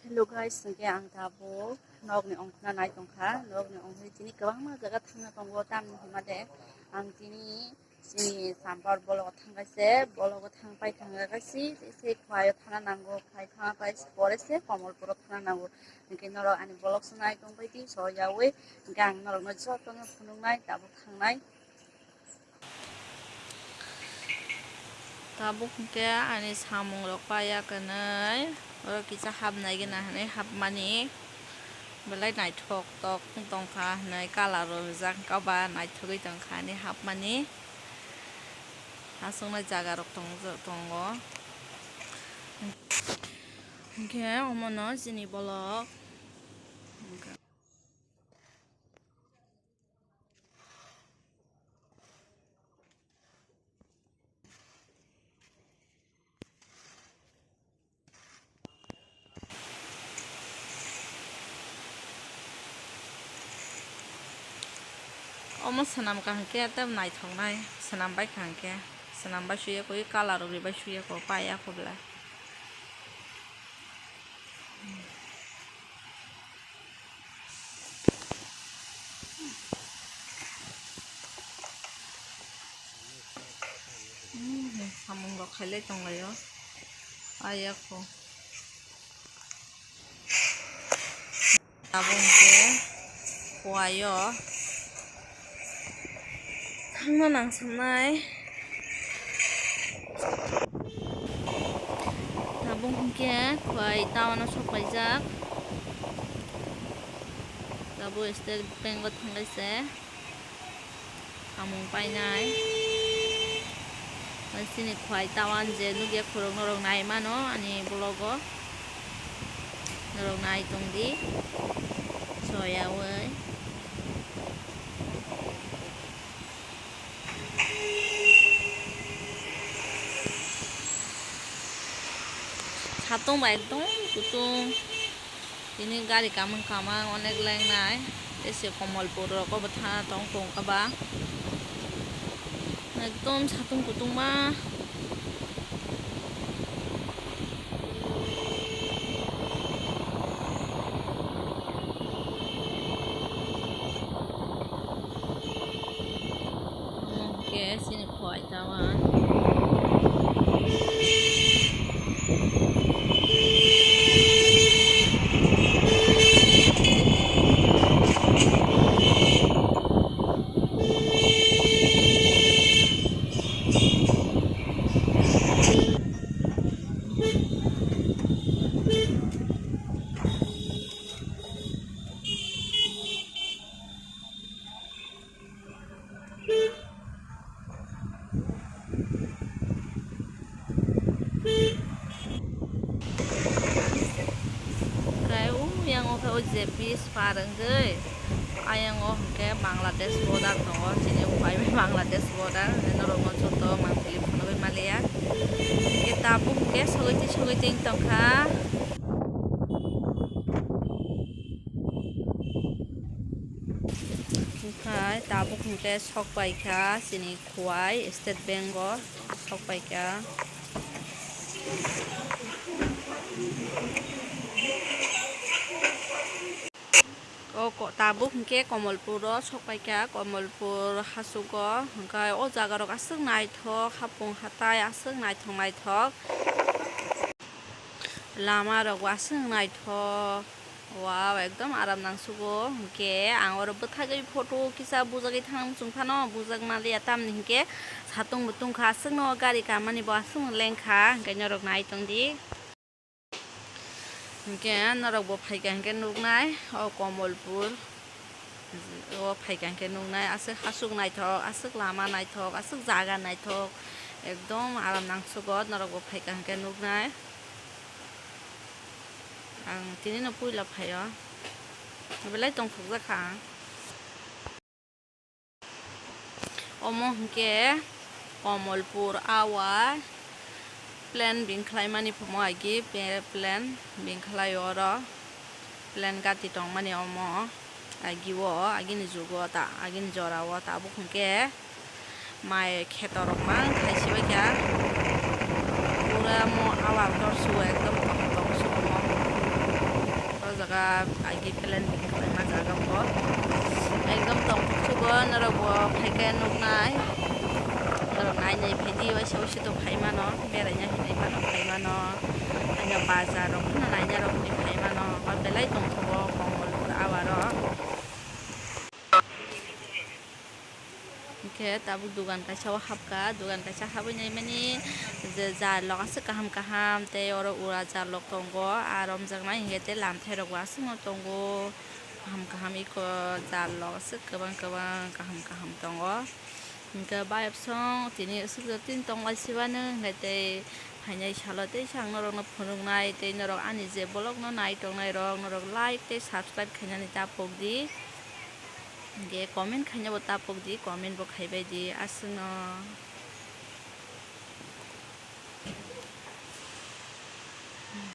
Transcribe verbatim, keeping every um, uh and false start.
Hello guys, hwnkhe ang tabuk nokni ongkhorna nai tongkha. Nokni ongkhorwi tini kwbangma jaga thangna tongo, tamni hwnmale ang tini chini sampar bologo thangkaise, bologo thangpai thangkaise, se Khwaio thana nango, Khwai thana pai pore se Komolpuro thana nango. Hwnkhe norok ani bolok se nai tongbai di, so yaui hwnkhe ang norokno jotono phunuknai, tabuk thangnai. Tabuk hwnkhe ani samung rok paiya kwnwi, oro kisa hapnai gana hinwi hapmani, belai naithok tok wng tongkha hinwi colour rok rijak, wngkha ba naithogwi tongkha ani hapmani, aswknai jaga rok tong-, tongo. Hwnkhe omono chini bolok. Omo swnam kaham khe tei naithoknai, swnam bai kaham khe, swnam bai suya kho, colour rok bai suya kho, paiya kho belai. Hmm, samung rok khailai tonglaio. Ayakho. Abo hwnkhe Khwaio thangna nangsanai. Tabuk hwnkhe Khwai town o sok paijak. Tabuk State Bank o thangkhe se samung painai. Chini Khwai town je nukya khorok norok nai mano ani vlog o. Norok nai tong di. Soyaui. Satung bai ekdom kutung. Tini gari kamang kamang onek lengnai. Tei se Komolpur rogo bo thana tong tong kha ba. Ekdom satung kutung ma. Omo hwnkhe chini Khwai town. Khe o yang o khe o je bridge par wngwi, ayang o hwnkhe Bangladesh border tongo, chini o pai bai Bangladesh border, norok no joto mangpili phunugwi maliya. Hwnkhe tabuk hwnkhe sogwi twi sogwi twi wng tongkha. Omohai tabuk hwnkhe sok paikha chini Khwai State Bank o sok paikha. O ko-, tabuk hwnkhe Komolpur o sok paikha, Komolpur hachuk o hwnkhe o jaga rok aswk naithok, hapung hatai aswk naithok naithok. Lama rok bo aswk naithok. Wow, ekdom aram nangsugo. Hwnkhe ang oro bwthagwi photo kisa bujagwi thang chwng phano bujak manliya, tamni hwnkhe satung bo tungkha, aswkno gari kamani bo aswkno lengkha, hwnkhe norok nai tongdi. Hwnkhe norok bo phaikha hwnkhe nuknai o Komolpur. O phaikha hwnkhe nuknai, aswk hachuk naithok, aswk lama naithok, aswk jaga naithok, ekdom aram nangsugo, norok bo phaikha hwnkhe nuknai. Ang tinino puila phaio, belai tongthokjakha ang. Omo hwnkhe Komolpur awa plan bini khlaimani phumo agi pe-, plan bini khlaio oro plan gati tongmani omo agi o agini jugo ta agini jora o tabuk hwnkhe mai kheto rok mang khai sibaikha pura mo awa torso ekdom tongthok sumo. Agi plan khlaima jaga bo ekdom tongthok sugo, norok bo phaikhe nuknai, norok nainai phaidi, waisa waisa to phaimano, beraina hinwi phano phaimano, haino bazar rok phano naina rok hinwi phaimano, o belai tongthogo Komolpur awaro. Hinkhe tabuk dugan kaisa o hapkha, dugan kaisa habwi naimani je jar lok aswk kaham kaham, tei oro ura jar lok tongo, aro wngjaknai hinkhe tei lamthai rokbo aswkno tongo, kaham kaham eko jar lok aswk kwbang kwbang kaham kaham tongo. Hinkhe bayapsong tini aswk tini tonglai sibano hinkhe tei phainai salo teisa ang norokno phunuknai, tei norok ani je vlogno nai tongnai rok norok like tei subscribe khainani ta pokdi. Hinkhe comment khainabo ta pokdi, comment bo khaibaidi aswkno.